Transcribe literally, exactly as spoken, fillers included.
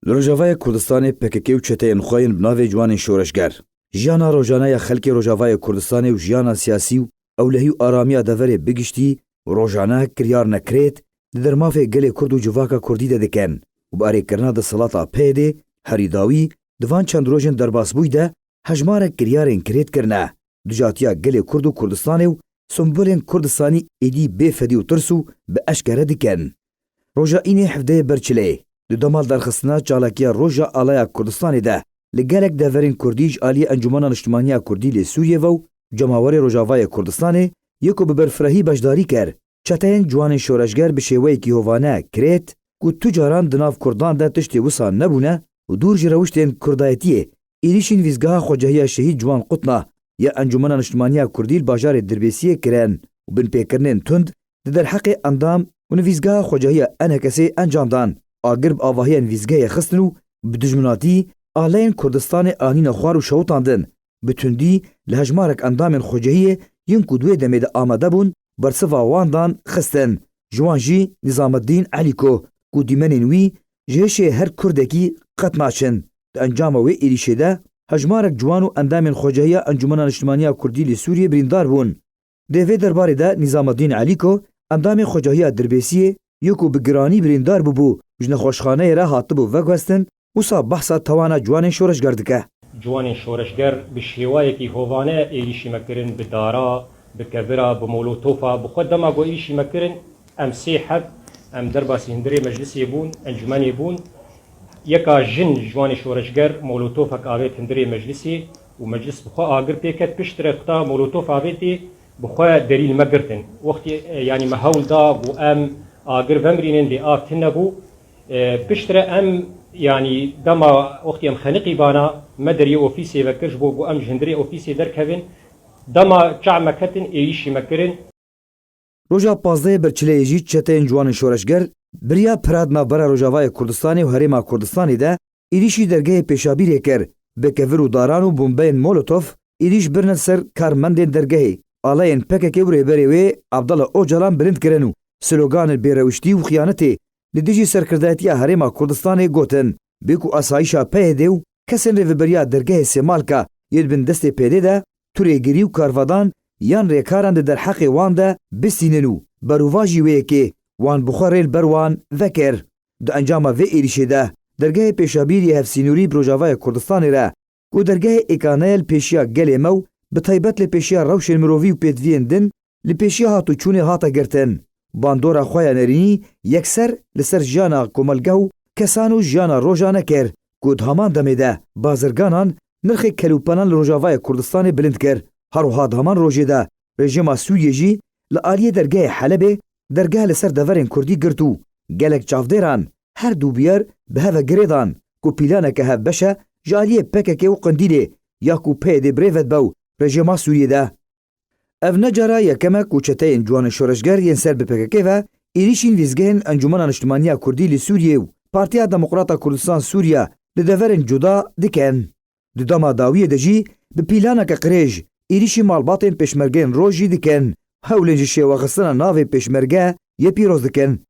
Li Rojavayê Kurdistanê P K K û çeteyên xwe yên bi navê Ciwanên Şoreşger, jiyana rojane ya xelkê Rojavayê Kurdistanê û jiyana siyasî û ewlehî û aramiya deverê bigiştî rojane kiryarine kirêt di dermafê gelê Kurd û civaka Kurdî de dikin û bi erêkirina desthilata P Y D'ê herî dawî di van çend rojên derbasbûyî de hejmarek kiryarên kirêt kirine. Dijatiya gelê Kurd û Kurdistanê û sembolên Kurdistanî êdî bê fedî û tirs û bi eşkere dikin. Roja înê hevdeyê Berçileyê, di dema derxistina çalakiya Roja Alaya Kurdistanê de, li gelek deverên Kurdî ji aliyê Encûmena Niştimaniya Kurdî lê Sûriyê ve û cemawerê Rojavayê Kurdistanê yê ku bi berfirehî beşdarî kir, çeteyên Ciwanên Şoreşger bi şêweyekî hovane kirêt ku tu caran di nav Kurdan de tiştê wisa nebûne û dûr ji rewiştên Kurdayetiyê, êrîşî nivîsgeha xwecehiya Şehîd Ciwan Qutna ya Encûmena Niştimaniya Kurdî li bajarê Dirbêsiyê kirin û binpêkirinên tund di derheqê endam û nivîsgeha xwecehiya E N K S'ê encam dan. Agir bi avahiya nivîsgehê xistin û bi dijminatî aleyên Kurdistanê anîne xwar û şewitandin. Bi tundî li hejmarek endamên xwecehiyê yên ku di wê demê de amade bûn, bersiva wan dan xistin. Ji wan jî Nîzameddîn Elîko ku dîmenên wî ji hişê her Kurdekî qet naçin. Di encama wê êrîşê de hejmarek ciwan û endamên xwecehiya Encûmena Niştimaniya Kurdî li Sûriyê birîndar bûn. Di vê derbarê de Nîzameddîn Elîko, endamê xwecehiya Dirbêsiyê, yê ku bi giranî birîndar bûbû, ji nexweşxaneyê re hatibû veguhestin, wisa behsa tawana ciwanên şoreşger dike. Ciwanên şoreşger bi şêwayekî hovane êrîşî me kirin, bi dara, bi kevira, bi molotofa, bi xwe dema ku êrîşî me kirin, em sê heb, em derbasî hundirê meclisê bûn, encûmenê bûn. Yeka jin ji ciwanê şoreşger molotofek avêt hundirê meclisê û meclis bi xwe agir pê ket. Piştre kuta molotof avêtê bi xwe derî li me girtin. Wextê, e, yanî me hewl da ku em agir vemirînin, lê av tune bû. E, piştre em, yanî dema wextê em xeniqî bana, me deriyê ofîsê vekir ji bo ku em ji hundirê ofîsê derkevin. Dema çav me ketin, êrîşî me kirin. Roja pazdehê Berçileyê jî çeteyên ciwanên şoreşger bi riya pira di navbera Rojavayê Kurdistanê û Herêma Kurdistanê de êrîşî dergehê Pêşabîrê kir. Bi kevir û daran û bombeyên molotof êrîş birine ser karmendên dergehê. Aleyên P K K û rêberê wê Abdullah Ocalan bilind kirin û sloganên bêrewiştî û xiyanetê li dijî serkirdayetiya Herêma Kurdistanê gotin. Bê ku asayîşa P Y D û kesên rêveberiya dergehê Sêmalka yê di bin destê P Y D de tu rêgirî û karvadan yan rêkaran di derheqê wan de bistînin û berovajî wê yekê wan bi xwe rê li ber wan vekir. Di encama vê êrîşê de dergehê Pêşabîr yê hevsînorî bi Rojavayê Kurdistanê re ku dergehê êkane ye li pêşiya gelê me û bi taybet li pêşiya rewşên mirovî û pêdiviyên din li pêşiya hatûçûnê hate girtin. Bandora xwe ya nerînî yekser li ser jiyana komelgeh û kesan û jiyana rojane kir ku di heman demê de bazirganan nirxê kelûpelan li Rojavayê Kurdistanê bilind kir. Her wiha di heman rojê de rejîma Sûriyê jî li aliyê dergehê Helebê dergeh li ser deverên Kurdî girt û gelek çavdêran her du bûyer bi hev ve girêdan ku pîlaneke hevbeş e ji aliyê P K K û Qindîlê ya ku P Y D bi rê ve dibe û rejîma Sûriyê de. Ev ne cara yekem e ku çeteyên ciwanên şoreşger yên ser bi P K K ve êrîşî nivîsgehên Encûmena Niştimaniya Kurdî li Sûriyê û Partiya Demokrata Kurdistan Sûriye li deverên cuda dikin. Di dema dawiyê de jî bi pîlaneke qirêj êrîşî malbatên pêşmergeyên roj jî dikin. Hewlên ji şêwexistina navê pêşmerge yê pîroz dikin.